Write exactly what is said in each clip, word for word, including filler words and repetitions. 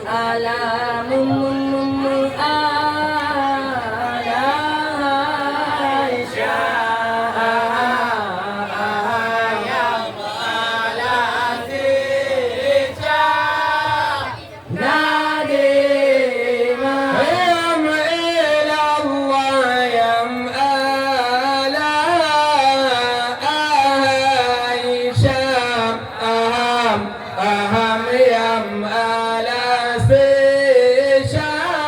Ala mum, mum, mum, mum, ala Aisyah. Ala Aisyah. Nadima. Yam ilallah, yam ala Aisyah. Aham, aham, yam ala Aisyah.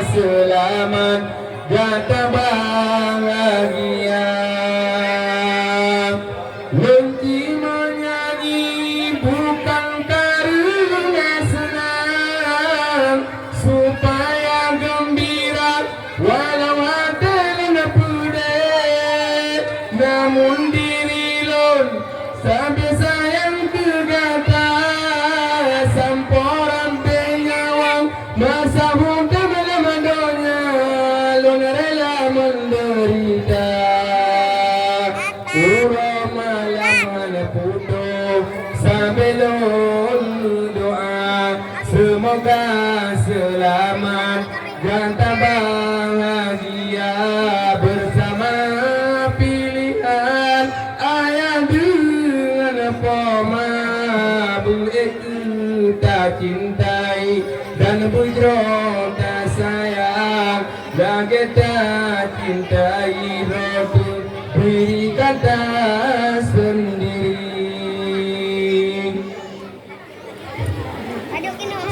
Seulamat gata bahagia. Lôn ci meunyanyi bukan kareuna seunang, supaya geumbira walau até lôn peudeh. Namun diri lôn sabe sayang keu gata, sampoe rab bée nyawöng masa huköm lam donya, lôn rela meudeurita. Uroe malam hana putôh sabe lôn doa, seumoga seulamat gata bahagia beusama piléhan ayah deungon poma. Beuék kheueh tacintai dan beujroh tasayang, lagée tacintai droe teuh diri gata seundiri.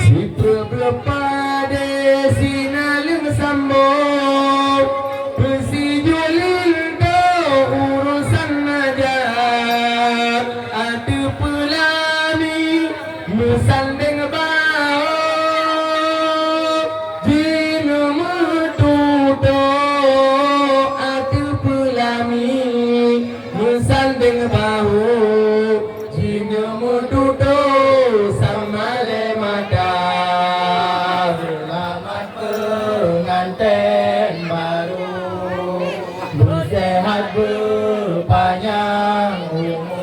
Siplôh bloe padé sinaleueng sambong, peusijuek linto urosan aja. Ateueh peulami meusandeng baho, jineumeututoe. Ateueh peulami meusandeng baho, jineumeututoe sama lé mata. Seulamat peungantén barô, beuseuhat beupanyang umu.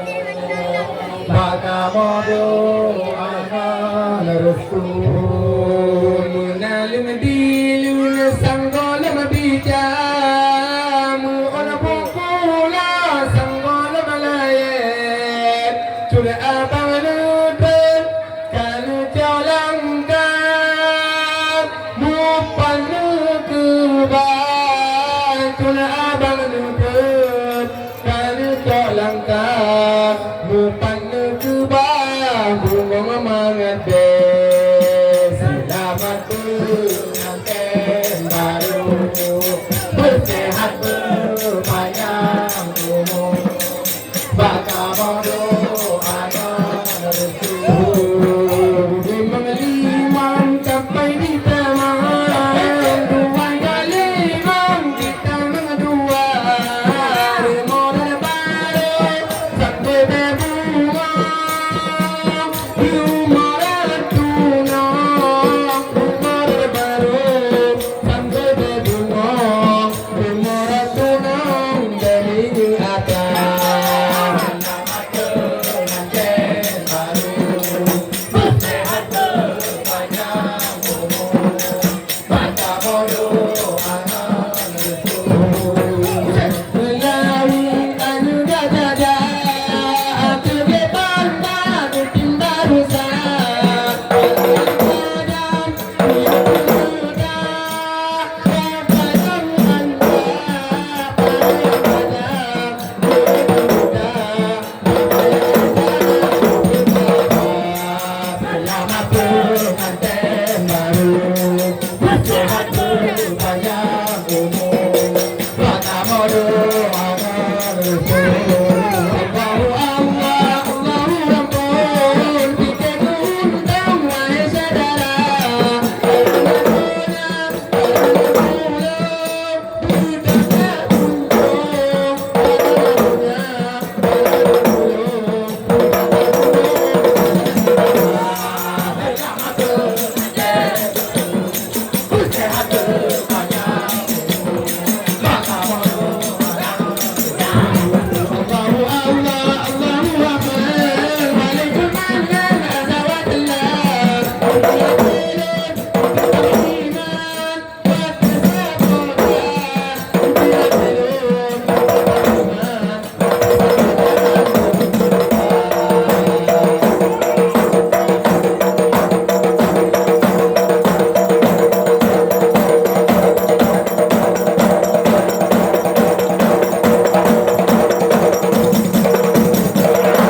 Bak kamoe doa ngon reusui. Meunaleueng dileueng sang gohlom bija, meu'ôn bukula sang gohlom layet. Cul abang neutreun ka neucok langkah, mupat neukeuba. Cul abang neutreun